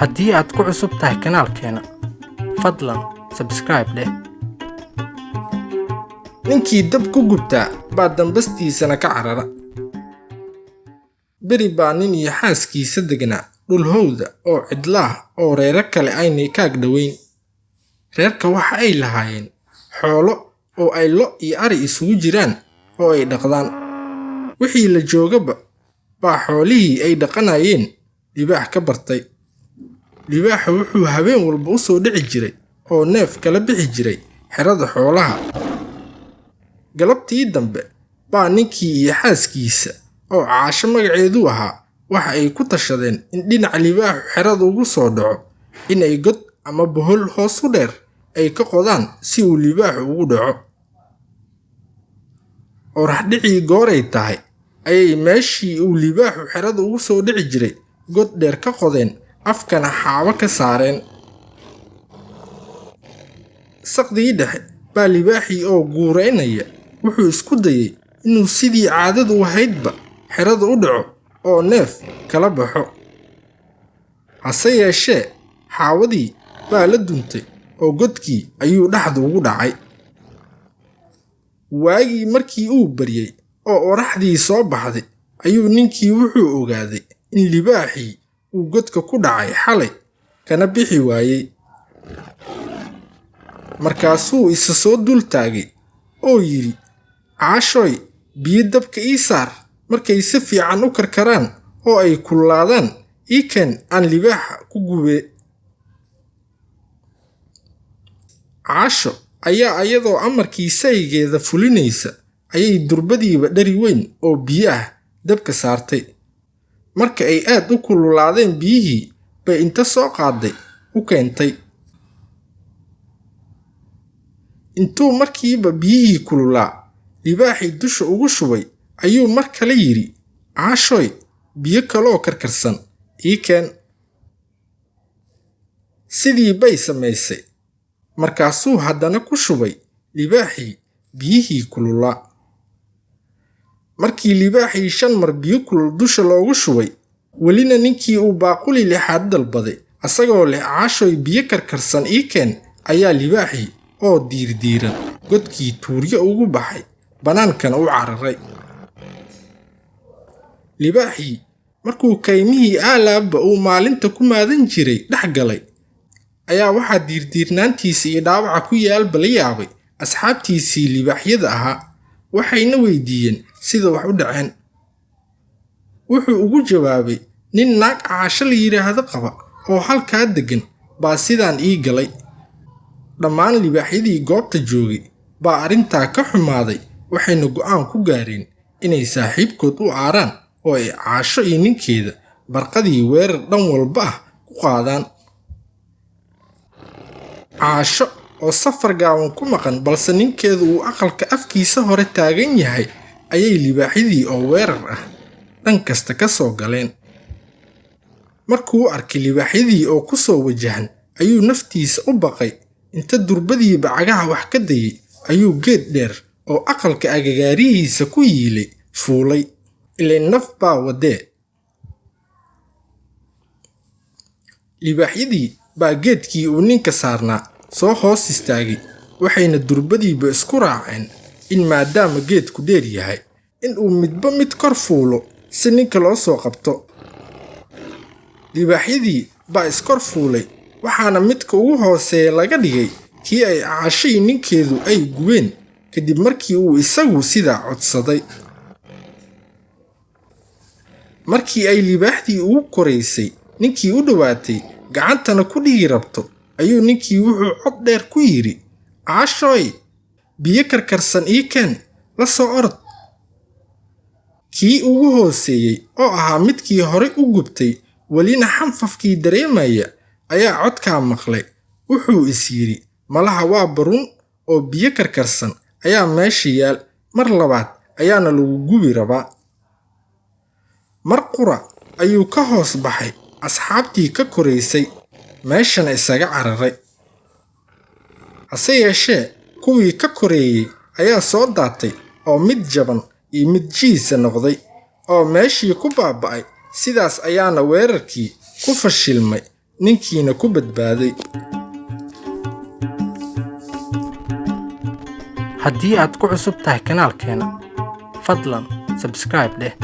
Haddii aad ku cusub tahay kanaalkeena, fadlan subscribe dheh. Ninkii dab ku gubtaa baa dambastiisana ka carara. Beri baa nin iyo xaaskiisa degnaa dhul hawda oo cidlaah oo reero kale aynay kaag dhoweyn. Reerka waxa ay lahaayeen xoolo oo ay lo' iyo ari isugu jiraan oo ay dhaqdaan. Wixii la joogaba baa xoolihii ay dhaqanayeen libaax ka bartay. Libaaxu wuxuu habeen walba u soo dhici jiray oo neef kala bixi jiray xerada xoolaha. Galabtii dambe baa ninkii iyo xaaskiisa oo Caasho magaceedu ahaa waxa ay ku tashadeen in dhinaca libaaxu xerada ugu soo dhaco in ay god ama bohol hoos u dheer ay ka qodaan si uu libaaxu ugu dhaco. Orax dhicii gooray tahay ayay meeshii uu libaaxu xerada ugu soo dhici jiray god dheer ka qodeen, afkana xaabo ka saareen. Saqdii dhexe baa libaaxii oo guuraynaya wuxuu isku dayay inuu sidii caadadu u ahaydba xerada u dhaco oo neef kala baxo. Hase yeeshee xaawadii baa la duntay oo godkii ayuu dhexda ugu dhacay. Waagii markii uu baryay oo oraxdii soo baxday ayuu ninkii wuxuu ogaaday in libaaxii uu godka ku dhacay xalay kana bixi waayey. Markaasuu isa soo dul taagay oo yidhi, "Caashoy, biyo dabka ii saar, markay si fiican u karkaraan oo ay kululaadaan ii keen aan libaaxa ku gubee." Caasho ayaa iyadoo amarkii saygeeda fulinaysa ayay durbadiiba dhari weyn oo biyo ah dabka saartay. Marka ay aad u kululaadeen biyihii bay inta soo qaaday u keentay. Intuu markiiba biyihii kululaa libaaxii dusha ugu shubay ayuu mar kale yidhi, "Caashoy, biyo kaloo karkarsan ii keen." Sidii bay samaysay. Markaasuu haddana ku shubay libaaxii biyihii kululaa. Markii libaaxii 5 mar biyo kulul dusha loogu shubay, welina ninkii uu baaquli lixaad dalbaday asagoo leh, "Caashoy, biyo karkarsan ii keen," ayaa libaaxii oo diirdiiran godkii tuuryo ugu baxay, bannaankana u cararay. Libaaxii markuu kaymihii aalaabba uu maalinta ku maadan jiray dhex galay ayaa waxaa diirdiirnaantiisa iyo dhaawaca ku yaalba la yaabay asxaabtiisii libaaxyada ahaa, waxayna weydiiyeen sida wax u dhaceen. Wuxuu ugu jawaabay, "Nin naag Caasho la yidhaahdo qaba oo halkaa deggan baa sidaan ii galay." Dhammaan libaaxyadii goobta joogay baa arrintaa ka xumaaday, waxayna go'aan ku gaareen inay saaxiibkood u aaraan oo ay Caasho iyo ninkeeda barqadii weerar dhan walba ah ku qaadaan. Caasho oo safar gaaban ku maqan balse ninkeedu uu aqalka afkiisa hore taagan yahay ayay libaaxyadii oo weerar ah dhan kasta ka soo galeen. Markuu arkay libaaxyadii oo ku soo wajahan ayuu naftiisa u baqay. Inta durbadiiba cagaha wax ka dayay ayuu geed dheer oo aqalka agagaarihiisa ku yiilay fuulay, ileen naf baa wadee. Libaaxyadii baa geedkii uu ninka saarnaa soo hoos istaagay, waxayna durbadiiba isku raaceen in maadaama geedku dheer yahay in uu midba mid kor fuulo si ninka loo soo qabto. Libaaxyadii baa iskor fuulay, waxaana midka ugu hooseeya laga dhigay kii ay Caasho iyo ninkeedu ay gubeen kadib markii uu isagu sidaa codsaday. Markii ay libaaxdii ugu koraysay ninkii u dhowaatay gacantana ku dhigi rabto ayuu ninkii wuxuu cod dheer ku yidhi, "Caashoy, biyo karkarsan ii keen, la soo orod." Kii ugu hooseeyey oo ahaa midkii horay u gubtay welina xanfafkii dareemaya ayaa codkaa maqlay. Wuxuu is yidhi, malaha waa barun oo biyo karkarsan ayaa meesha yaal, mar labaad ayaana lagu gubi rabaa. Mar qura ayuu ka hoos baxay asxaabtii ka koraysay, meeshana isaga cararay. Hase yeeshee kuwii ka koreeyey ayaa soo daatay oo mid jaban iyo mid jiisa noqday oo meeshii ku baaba'ay. Sidaas ayaana weerarkii ku fashilmay. Ninkiina ku badbaaday. Haddii aad ku cusub tahay kanaalkeena, fadlan subscribe dheh.